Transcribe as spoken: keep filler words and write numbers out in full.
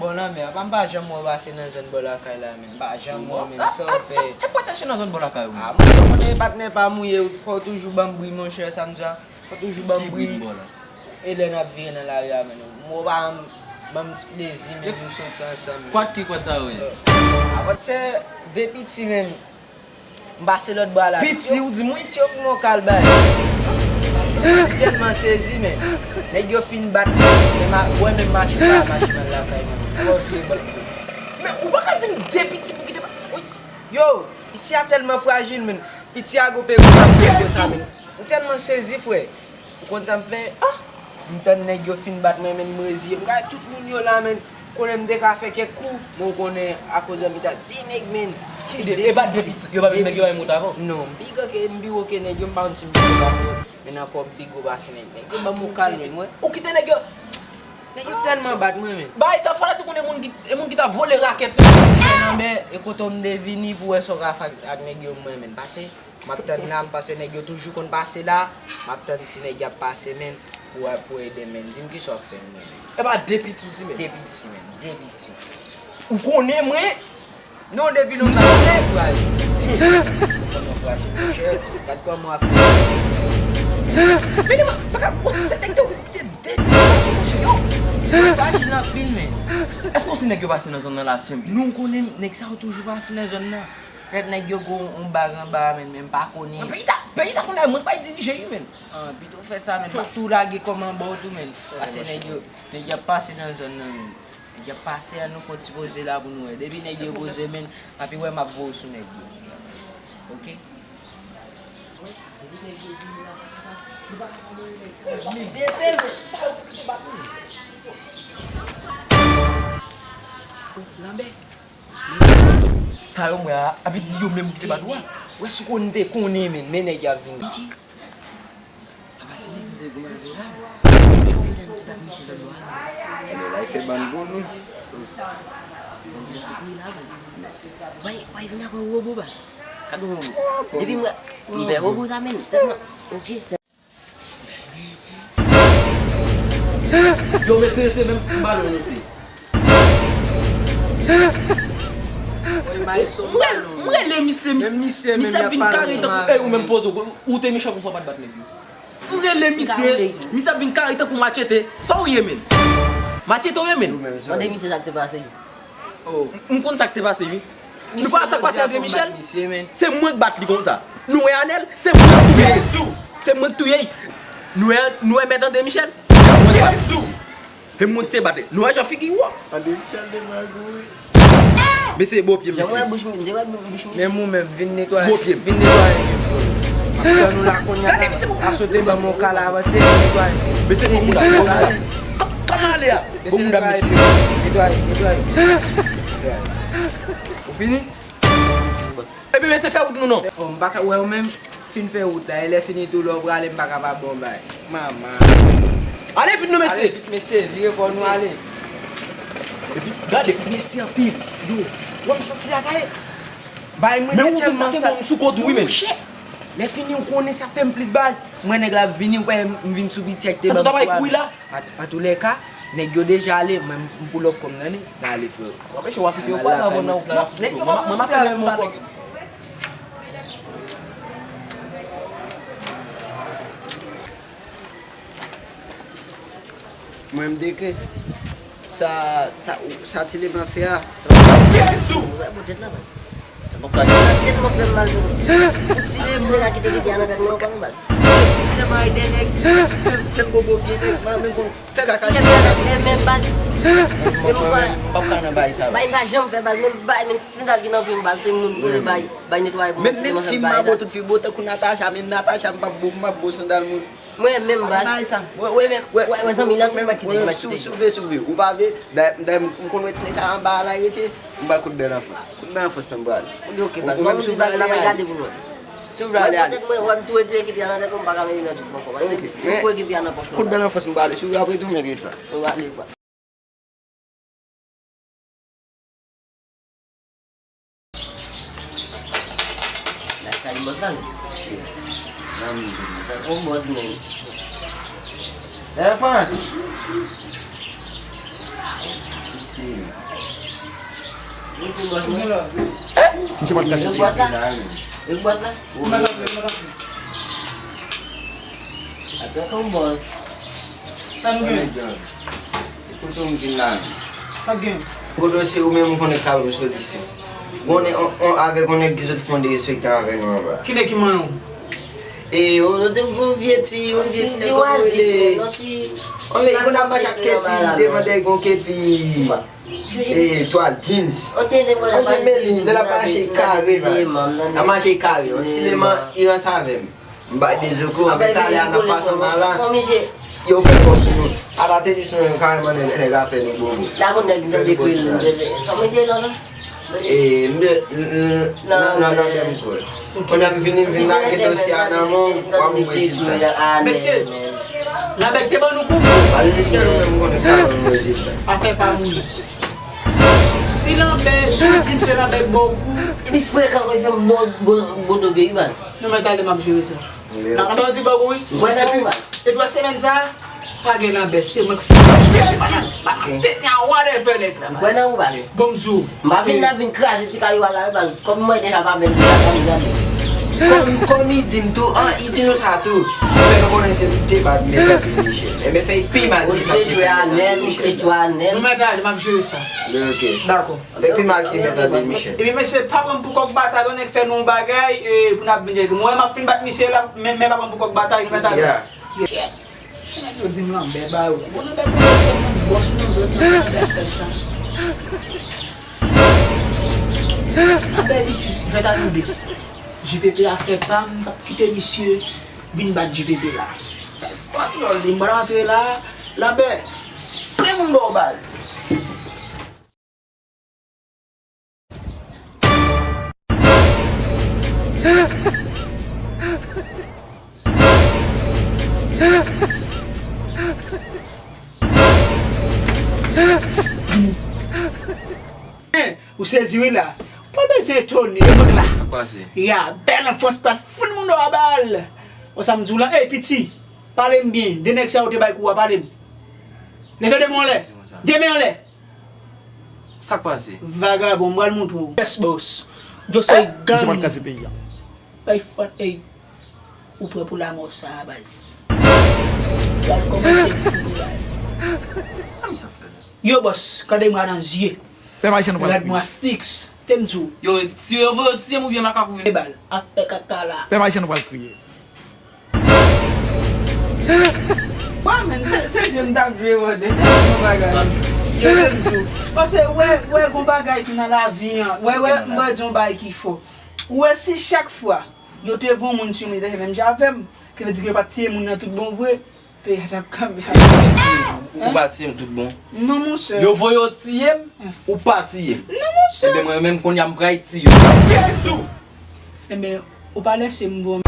Bon, lanmè, apa m pa janm wè w pase nan zòn bò lakay la, menm. M pa janm wè w, menm. Sa w fè? Sa w pral chache nan zòn bò lakay ou? Ah, mwen, sa w konnen, patnè pa mouye, fò w toujou ban m bri, monchè, sa m di a. Fò w toujou ban m bri. E lè n ap vire nan lari a, menm. Mwen, w pa ban m ti plezi, menm, nou soti ansanm. Kwat ki kwat sa yo ye? Avat se de piti, menm. M pase lòt bò a la. Piti, ou di mwen? Piti yo pou mwen kal bay. M tèlman sezi, men. Nèg yo fin bat mwen, men ma, mwen menm mache pa machin nan lakay mwen. Mwen vire bat mwen. Men ou pa ka di m de piti pou kite ba. Wi. Yo, piti a tèlman frajil, men. Piti a gon pego pa fè konsa, men. M tèlman sezi, frè. Ou konn sa m fè? Ah! M tann nèg yo fin bat mwen, men m reziye. M gade tout moun yo la, men. Konnen m te ka fè kèk kou, men w konnen akoz anvi ta de nèg, men. Ki de? E pa de pitit yo, pa vin nèg yo bay mout avan? Non, m pi gwo ke, m pi wo ke nèg yo, m pa konn si m pi gwo pase yo. Men ankò m pi gwo pase nèg. Nèg yo ban m yon kal, men mwen. Ou kite nèg yo? Nèg yo tèlman bat mwen, men. Bay sa fò la tou konnen moun ki, e moun ki ta vole rakèt yo. Nan men, e kote w m te vini pou wè sa w ka fè ak, ak nèg yo mwen, men. Pase. M ap tann la, m panse nèg yo toujou konn pase la. M ap tann si nèg y ap pase, men, pou, pou ede, men. Di m kisa w ap fè, men. E pa de piti w di, men. De piti, men. De piti. Ou konnen mwen? Non, depi lontan, m pa konn fraj. Ou konn fraj, monchè. Gad kòman w ap fè. Men, men, pa ka, on sèt nèg te, te, te, te, monchè, yo. Sa frajil anpil, men. Èske w si nèg yo pase nan zòn nan la, sèm? Nou konnen nèg sa yo toujou pase nan zòn nan. Petèt nèg yo gon yon baz anba a, men, men m pa konnen. Peyi sa, peyi sa kounye a, mwen k pral dirije wi, men. Ah, pito w fè sa, men. Pa tou lage kòm anba w tou, men. Pase nèg yo, nèg y ap pase nan zòn nan, men. Nèg y ap pase, an nou fè yon ti poze la pou nou wè. Depi nèg yo poze, men, api wè m ap voye w sou nèg yo. Oke? Depi nèg yo vini la, nou pa ka abandone nèg sa. Lanbè. Sa yo m wè a, a vle di yo menm ki te bat ou a. Wè si w konn te konnen, men, men nèg y ap vin. Piti. Apa ti nèg m te goumen avè l la. M sonje lè m te bat misye lòt bò a. Ebyen la, l fè bann bon non. Bon, m te sou kouri la, baz. Bay, bay vin ak yon wobo, baz. Gad yon wobo. Depi m wè, m pè wobo sa, men. Sèlman, oke, sè Yo, mesye, se menm balon yo se. Oy, Maestro, m rele, m rele misye, misye, misye ap vin kare tankou, ey, ou menm poze w, ou te mechan konsa w pa t bat nèg yo. M rele misye, misye ap vin kare tankou Machete. Sa w ye, men? Machete w ye, men? Mande misye sa k te pase. Oh. M konn sa k te pase, wi. Nou pa wè sa k pase André Michel? Se mwen k bat li konsa. Nou wè Anel? Se mwen k touye. Se mwen k touye. Nou wè, nou wè mèt André Michel? Se mwen k bat li. Se mwen k te bat li. Nou wè jan figi wo? André Michel te pral kouri. Mesye, bo pye m, mesye. Menm ou menm, vin netwaye. Bo pye m. Vin netwaye pye m. M ap tann ou la kounye a la. Asote ban m yon kal avanse, vin netwaye. Mesye, bon moun sa. Kòman ale a? Bon moun dam, mesye. Netwaye, netwaye. Ou fini? Epi mesye, fè wout nou non. Oh, m pa ka wè ou menm. Fin fè wout la, e lè fini tou, lè w prale, m pa ka pa ba w bay. Manman. Ale vit non, mesye. Ale vit, mesye, vire kò nou ale. Epi, gade, mèsi anpil. Yo, wè m santi a kay. Bay mwen tèlman sa. Monchè, lè fini, ou konnen sa fè m plis bay. Mwen, nèg la vini, ou wè m vin sou piti ak te ban m kouraj. An, antoulèka, nèg yo deja ale, mwen m pull up kò m nan li, n ale, frè. W ap mèche w a kite yo pral nan vòl nan wout la. Non, nèg yo pa pran wout la menm ankò. Mwen m deke. Sa, sa, sa Tileman fè a. Jezi! Ou wè bò tèt la, baz. Sa pap ka. Tèt mwen fè m mal, menm. Pou Tileman. Tileman ki te rete a nan tèt mwen ankò, non, baz. Pou Tileman ay dè nèg. Fè, fè m bobo pye nèg. Mwen menm konn fè kaka. Menm, baz. Menm mwen, m pap ka nan bay sa, baz. Bay pa janm fè, baz. Menm bay, menm ti sandal ki nan pye m, baz. Se moun pou li bay. Bay netwaye pou mwen. Menm, menm fi m mabo, tout fi bo, tankou Natacha, menm Natacha, m pap bo, m pap bo sandal moun. Mwen menm, baz. Bay sa. Wè, wè, wè, wè, zanmi, nan tout mwen kite, mwen kite. Soulve, soulve. Ou pa vle, dayè, dayè, m konn wè ti nèg sa anba a la rete. M ba l kout bèl anfans. Kout bèl anfans, m prale. Oke, baz. Ou menm, si w vle ale, ale. Si w vle ale, ale. Mwen, mwen, mwen, m tou retire ekipi a nan tèt mwen, m pa ka mete nan tout mwen ankò. Ok. M pran ekipi a nan pòch mwen. Kout bèl anfans, m prale. Si w vle ap retounen, rete la. Ou ale, baz. Lakay bòs la, men. Nan men bòs. Bon bòs, men. Enfans. Misye pa t ka tcheke. Atake yon bòs. Sa nou gen? Kote w vin la menm? Sa gen? Kote w se ou menm ou konnen ka w soti se. Konnen on, on avèk on nèg ki sot fon derespektan avè nou anba. Ki nèg ki manyen w? E, on, on, on vye ti, on vye ti nèg kòman rele? On nèg ki konn ap mache ak kepi, devan dèyè gon kepi. E, twal jeans. On jeans men li, lè l ap mache kare, la. L ap mache kare, on ti leman, li ranse avè m. M bay de zo kou, anpil talè a n ap pase anba la. Yo fè kò sou nou. Ata te di sou nou kareman nèg, nèg a fè nou bobo. La moun nèg ki tande kri l. Kòman te non non? E, m de, nan, nan, nan, nan menm kò. Kounye a m vini, m vin lage dosye a nan men w, w ap mwen rezilta. Mesye, Labèk te ban nou kou. Pale de sèl ou menm m konnen ka ban nou rezilta. Afè pa mouri. Si Lanbè, si w di m se Lanbè k ba w kou. Epi frekan wi fè m bon, bon, bon dobe wi baz. Nou mèt ale m ap jere sa. Antan di bògou wi. Mwen nan ou baz. Epi semèn sa, pa gen Lanbè, se mwen k fè. Mesye pa nan, pa nan tete a whatever nèg la baz. Mwen nan ou baz. Bon m di w. M pa vin la vin kraze ti kay ou a la wi baz. Kòm mwen deja pa vin la pa vin gade. Kòm, kòm li di m tou, an, li di nou sa tou. Fè nou konnen se li k te bat Mèt André Michel. Enben fè l pi mal ki sa k te fè Mèt André Michel. Ou te jwe a nèl, ou te jwe a nèl. Nou mèt ale, m ap jere sa. Ok. Dakò. Fè pi mal ke Mèt André Michel. Epi mesye, pa pran m pou kòk batay, lè nèg fè nou yon bagay, e, pou n ap vin jere. Mwen, m ap fin bat misye la, men, men pa pran m pou kòk batay, nou mèt ale. Yeah. Kèt. Se nèg yo di m Lanbè ba yo kou. Bon, Lanbè konnen se mwen bòs nan zòn nan, Lanbè ap fè m sa. Lanbè pitit, vèt a nou de. J P P a fè pa m, m p ap kite misye vin bat J P P la. Fanyòl li, m pral antre la, Lanbè, plen moun ba w bal. Ou sezi wi la. Ou pa bezwen etone, yo mèt la. Sa k pase? Ya, bèl anfans pa fout moun nan bal. Wè sa m di w la, ey piti, pale m byen. De nèg sa yo te bay kou a, pale m. Leve de men anlè. De men anlè. Sa k pase? Vagabon, m pral montre w. Yes, boss. Yo se gang. Misye pral kraze peyi a. Ay, fòt, ey. Ou prè pou lamò sa a, baz. Pral kòmanse fou la. Sa misye ap fè la? Yo, boss, gade mwa nan zye. Pè Majen nou pral kriye. Gad mwa fiks. Te m di w. Yo, tire, yo voye yo tiye m oubyen makak ou vin. E bal, ap fè kaka la. Pè Majen nou pral kriye. Wa, men, se, se jwe m t ap jwe, wè, de yon bagay. Yo, te m di w. Paske, wè, wè, gon bagay ki nan lavi an. Wè, wè, m wè di yon bagay ki fò. Ou wè, si chak fwa, yo te voye yon moun tiye moun, yo te fè menm jan avè m, ki vle di ke yo pa t tiye moun nan tout bon vre, peyi a t ap kanpe. Ou pa tiye m tout bon. Non, monchè. Yo voye yo tiye m, ou pa tiye m. Non, monchè. Ebyen, mwen menm, kounye a, m pral tiye w. Jezi! Ebyen, ou pa lèse m vòm.